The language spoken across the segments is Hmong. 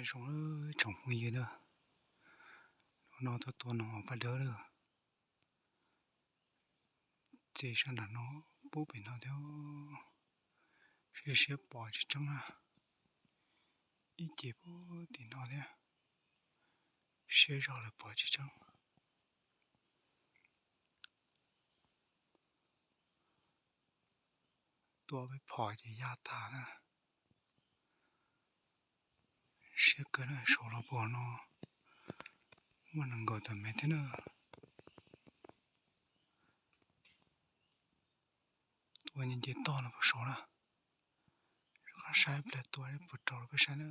Zoo tsoom phooj ywg na, hnub no tuaj tua noog paj dawb lawm. Txiv sab nram no, pub pem no thiab, siab siab pom tsis tseeb na. Ib ce pub tim no thiab, siab zog lawm pom tsis tseeb. Tua peb phom ces ya tas na. Siab kawg na, saum los puag no muaj nees nkaum tawm mev thiab na. Tua nce nce toj no puas saud na. Rov qab saib pliag tua puas raug peb saib na.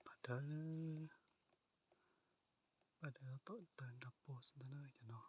Paj dawb, paj dawb tom tawg nrog puag xwb ntag na cov no.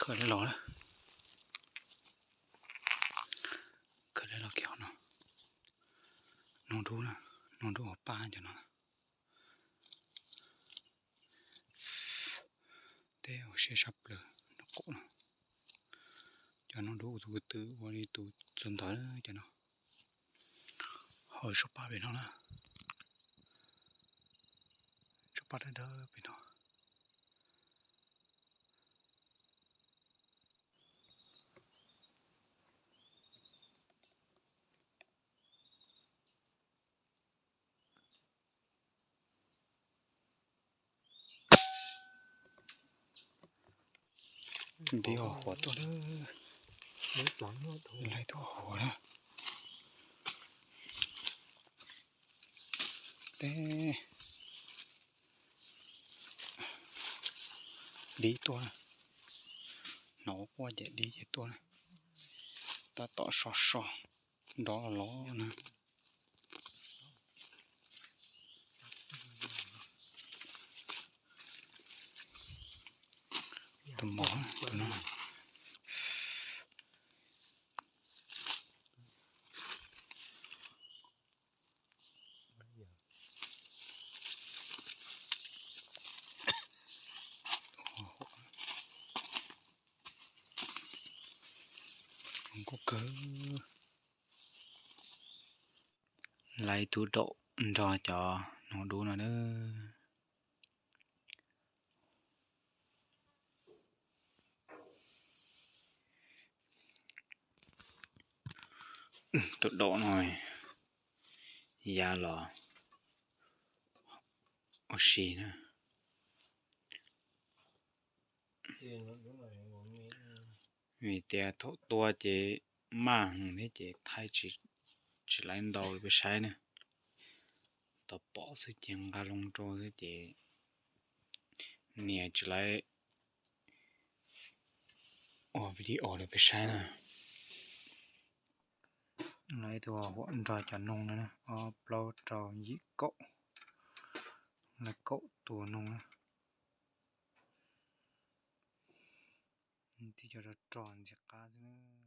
Khaws los, khaws los kiag no. Noog dub na, noog dub hauv paj cov no. Teb ua siab sab plaws nraub qaum no. Cov noog dub tus ko tw ua li tus txog ntawd cov no. Hauv tsob paj pem no na, tsob paj dawb dawb pem no. Dib hauv huam tuaj, laij tuaj hauv huam na. Teb, dib tuaj na, hnov quaj ces dib ces tuaj na. Tab tom so so nrov los los na. Tus mos tus no. Nkauj kawg. Laiv tus daum nrog cov noog dub no na. Tus daum no ya los ua si na. Vim tias thaum tua ces maj heev thiab ces thaij tsis, tsis laiv ntau rau peb saib na. Tau pom xwb ces nqa loo rau xwb ces nias tsis laiv ua video rau peb saib na. Laiv tus huam nrog cov noog no na, ob plaub rau yim kaum, laiv kaum tus noog na. Tib co rog rog ntxim qab xwb na.